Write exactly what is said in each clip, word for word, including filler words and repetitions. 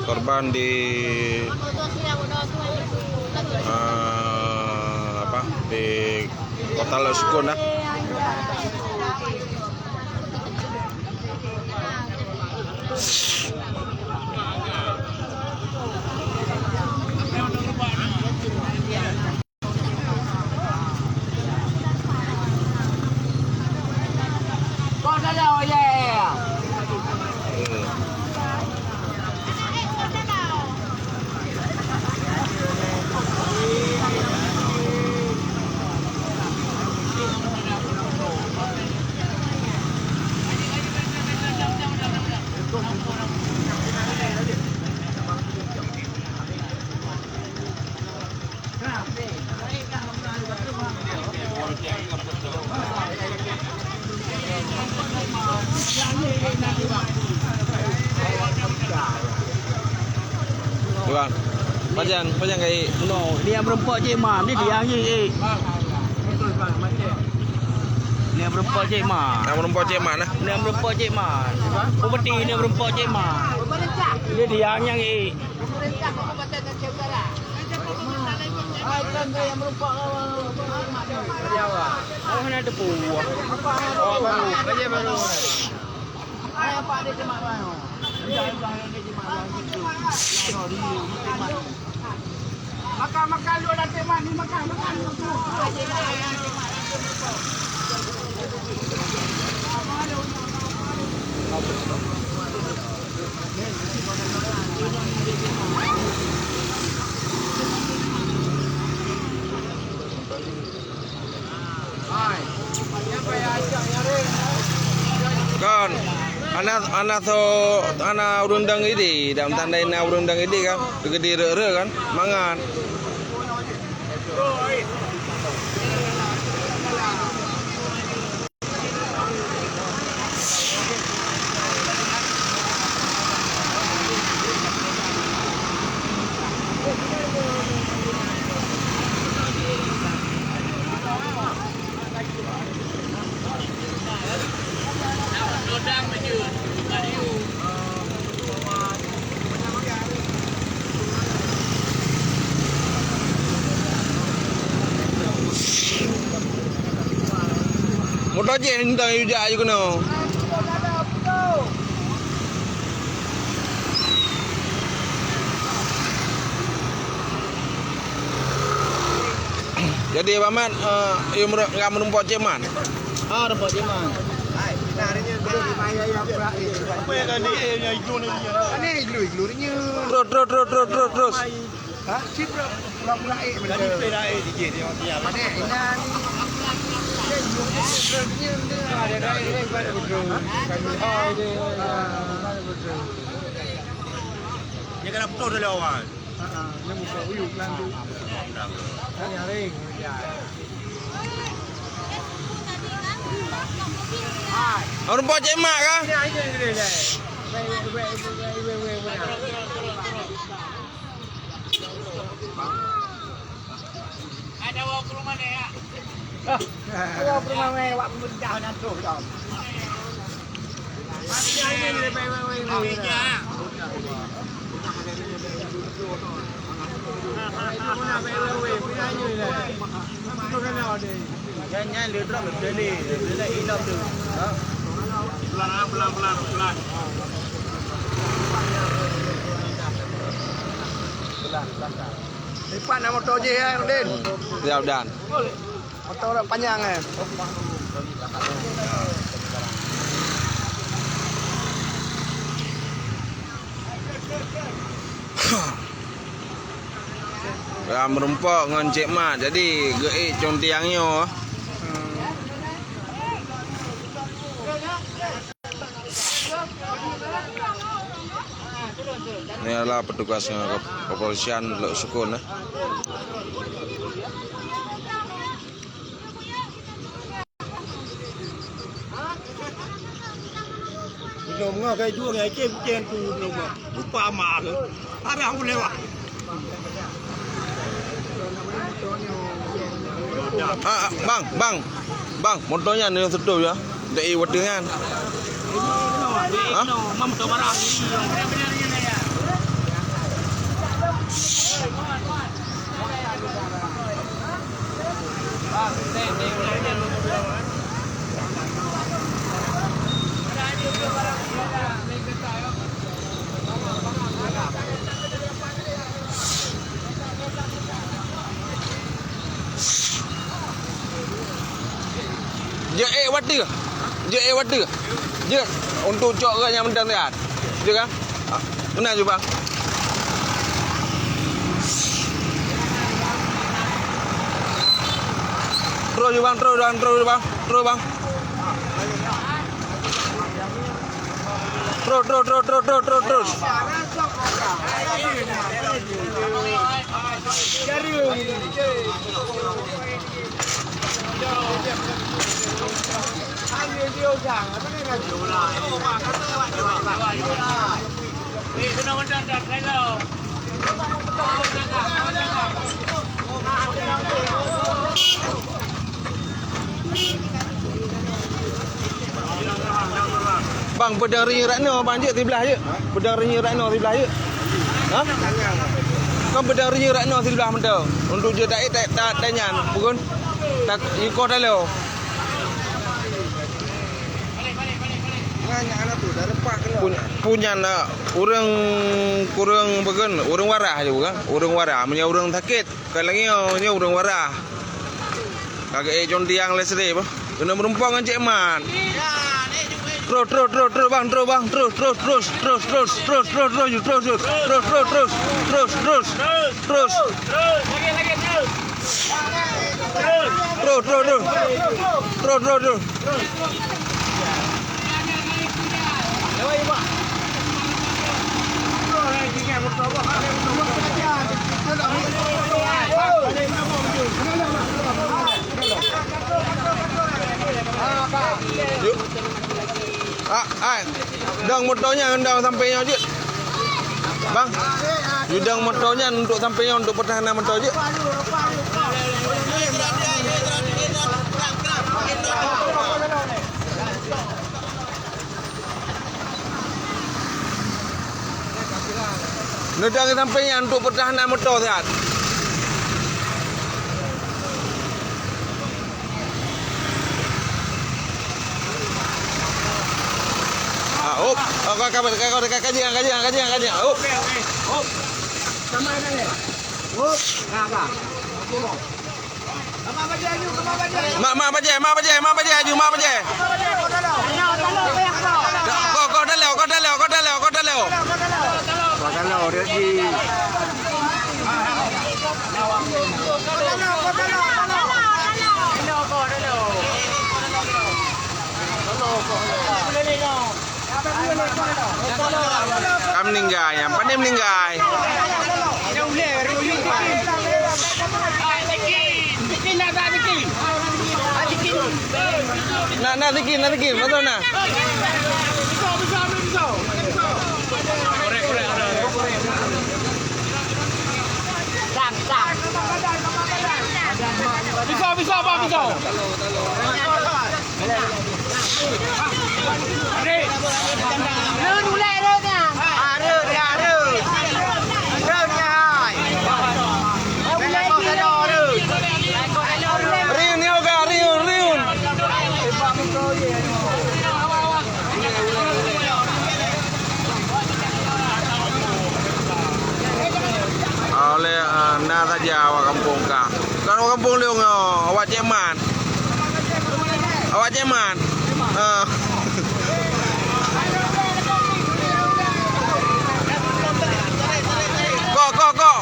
Korban di, eh, apa, di Kota Lhoksukon, nah. Bang, pajan, pajan ka, eh? No, ni nyang meureumpok Cik Man, ni dia, eh. Ni nyang meureumpok Cik Man. Nyang meureumpok Cik Man, eh? Ni nyang meureumpok Cik Man. Bupati ni nyang meureumpok Cik Man. Ni dia nyang, eh. Makan, makan, lu dah teman ni, makan, makan, makan. Kon, hana, hana so, hana ureueng dong idi, dalam tanda na ureueng dong idi kan, geudi reu-reu kan, mangat. Moto jih entong ijak aju keunoe. Jadi, Bang Mat, eh, yue meureu-, nggak meureumpok Cik Man? Ah, reumpok Cik Man. Apa yang tadi? Yang hijau ni. Ini hijau, hijau ni. Terus, terus, terus, terus, terus, terus. Ha? Cit pura-pura ék. Jadi pura ék dikit dia, dia. Mana inan? Dia kena putus dari awal. Ha, ha. Dia buka uyuk kelandu. Nyaring. Ya. Orang buat jemak kah? Ya, ini, ini, ini. Weh, weh, weh. Ada wak ke rumah ni, ya? Ada wak ke rumah ni, wak pemerintah nak tu, tau. Masih ada ni, weh, weh, weh, weh. Nyan, nyan, le drop, le, le, le, le, inap tu. Ha? Pelan, pelan, pelan, pelan. Pelan, pelan, pelan. Lipat nak motor jih, ya, Udin. Siap, Dan. Motor dah panjang, eh. Lam rumpok ngon Cik Mat, jadi geuék cuntiang nyoe. Ni adalah petugas, eh, kepolisian Lhoksukon, eh. Belum ngah kai dua ngai cem cem tu belum ngah. Lupa amal. Ada aku lewat. Ah, ah, bang, bang. Bang, moto nyan nyang seutôt ya. Dek i watèe nyan. Ha? Jeuet ék watèe. Jeuet ék watèe. Jeuet untuk cok geuh nyang mantong siat. Jeuet kan? Ha, keunan jubah. Terus jubah, terus jubah, terus jubah, terus bang. Terus, terus, terus. Bang, peudeueng reunyeuk rat nyoe, bang, jeuet siblah jeuet. Peudeueng reunyeuk rat nyoe siblah jeuet. Ha? Kan peudeueng reunyeuk rat nyoe siblah mantong. Untuk jeuet taék ta-, ta-, tanyan, bukan? Tak, ikoh talo. Pun-, punyan na ureueng, ureueng bukan, ureueng waras je bukan? Ureueng waras, meunyoe ureueng sakét, ka lagèe nyoe, nyoe ureueng waras. Ka geuék jong tiang lé seudeh bah. Keuneuk meurumpok ngon Cék Man. Terus, terus, terus, terus, bang, terus, bang, terus, terus, terus. Terus, terus, terus. Terus, terus, terus. Yuk. Ah, ai. Dong moto nyan, dong sampai nyoe jeuet. Bang, yue dong moto nyan untuk sampai nyoe, untuk pertahanan moto jeuet. Neudong sampai nyan untuk pertahanan moto siat. Ah, hop. Oh, ka, ka, ka, ka, kaji, kaji, kaji, kaji. Hop. Hop. Sama kan ya? Hop. Nah, dah. Mak, mak bajèe, mak bajèe, mak bajèe, aju, mak bajèe. Kok, kok daleo, kok daleo, kok daleo, kok daleo. Kok daleo, dia di. Ka meuninggai nyan, pandai meuninggai. Na, na, zikir, na, zikir, beutôi na. Bisa, bisa, Bang, bisa. Rhot ulèe rhot nyan. Ah, rhot, ya, rhot. Rhot nyan hai. Rhot ulèe jih rhot. Riun nyoe ka, riun, riun. Oleh, ah, na saja awak kampung ka. Kan awak kampung lôn, oh, awak Cék Man. Awak Cék Man. Ah. Kok, kok, kok.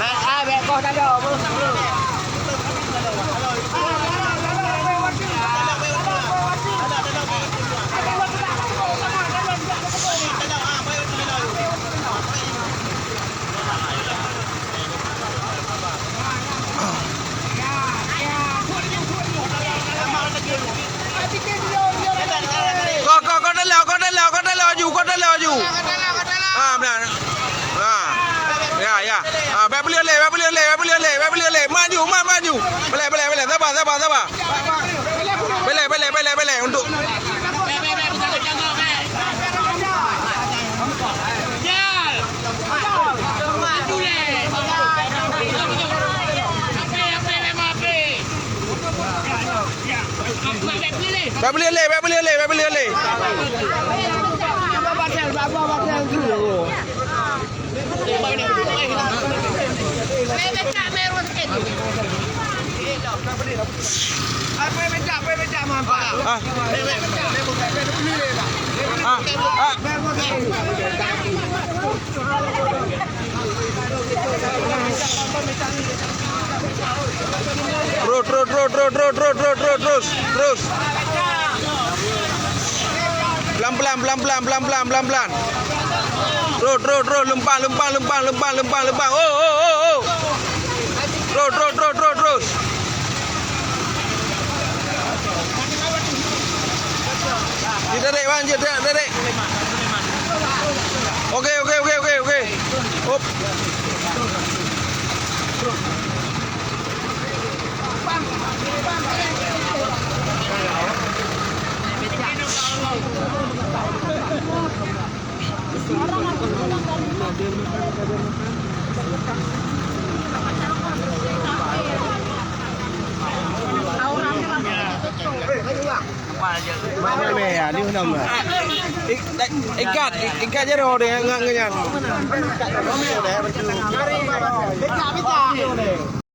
Bèk, ah, bèk koh tado. Boleh, boleh, boleh, boleh, boleh. Maju, ma-, maju. Boleh, boleh, boleh. Sabar, sabar, sabar. Boleh, boleh, boleh, boleh. Untuk Boleh, boleh, boleh, boleh, boleh. Ah. Ah. Ah. Terus, terus, terus, terus. Pelan-pelan, pelan-pelan, pelan-pelan, pelan-pelan. Terus, terus, terus. Lempang, lempang, lempang, lempang, lempang, lempang. Oh, oh, oh, oh. Terus, terus, terus, terus, terus. Ditarik, Wan, ditarik, tarik. Oke, oke, oke, oke, oke. Hop. Ikat, ikat jaroe nyan, nyan, nyan.